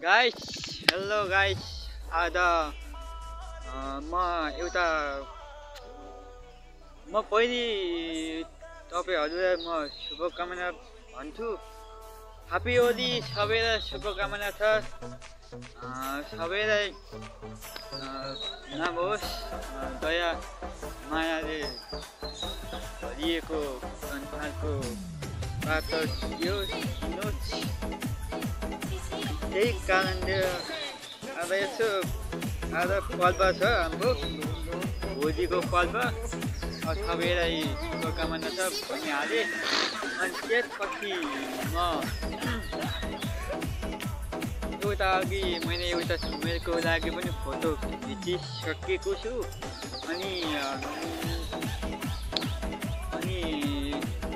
Guys hello guys आज म पहिले तपाईहरुलाई म शुभकामना भन्छु। ह्यापी होली सबैलाई शुभकामना छ। सबैलाई नहोस् दया मायाले भरिएको संसारको बाटो दियोस्। त्यही कारणले आज यसो आज पर्व छ हाम्रो होलीको पर्व। सबैलाई शुभकामना छ भनिहालेँ। अनि त्यसपछि म एउटा अघि मैले एउटा मेलको लागि पनि फोटो खिचिसकेको छु। अनि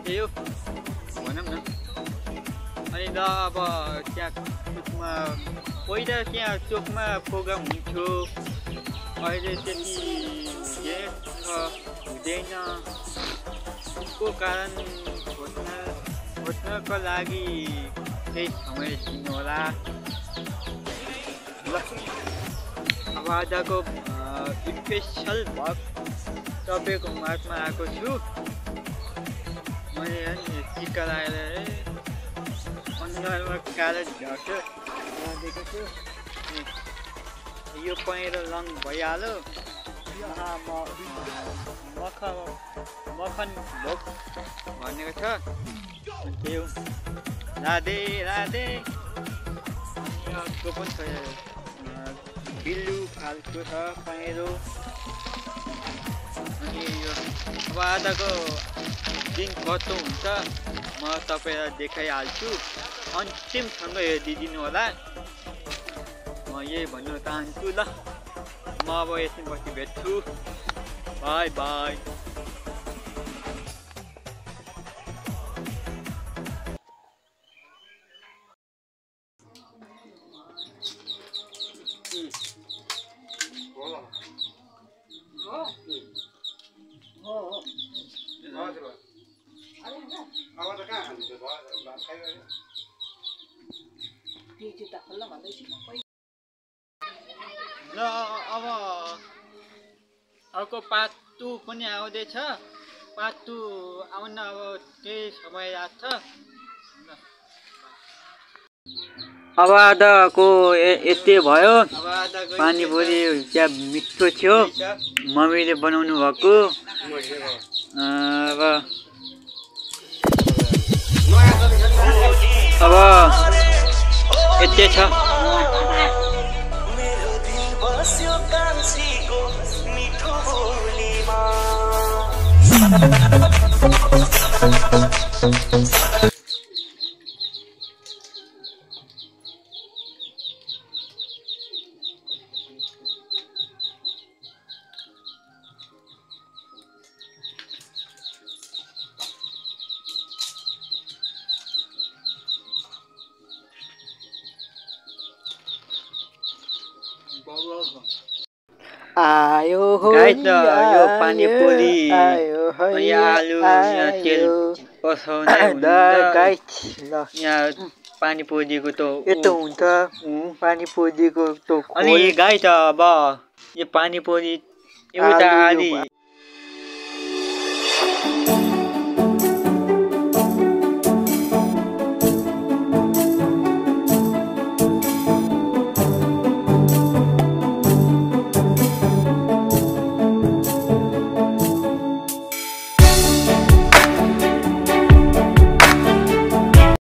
त्यही हो भनौँ न। अनि ल अब त्यहाँ चोकमा पहिला त्यहाँ चोकमा प्रोग्राम हुन्थ्यो, अहिले त्यति हुँदैन। त्यसको कारण खोज्नको लागि केही समय दिनुहोला। ल अब आजको स्पेसल भग तपाईँको माझमा आएको छु। मैले टिका लगाएर अनुहारमा कालो झर्छ दिएको छु। यो पहेँलो रङ भइहाल्यो। मखन भोग भनेको छ। त्यो राधे राधे अर्को पनि छ बिल्लु खालको छ पहेँलो। अनि यो अब आजको दिन कस्तो हुन्छ म तपाईँलाई देखाइहाल्छु। अन्तिमसँग हेरिदिनु होला। म यही भन्न चाहन्छु। ल म अब एकछिनपछि भेट्छु। By by. ल अब अर्को पार्ट 2 पनि आउँदैछ। पार्ट 2 आउन अब केही समय लाग्छ। अब आजको यति भयो। पानीपुरी त्यहाँ मिठो थियो, मम्मीले बनाउनु भएको। अब यति छ। आयो गाइस यो पानीपुरी अनि आलु यहाँ तेल पसाउने गाइस ल यहाँ पानीपुरीको त यस्तो हुन्छ पानीपुरीको त। अनि गाइस अब यो पानीपुरी एउटा आली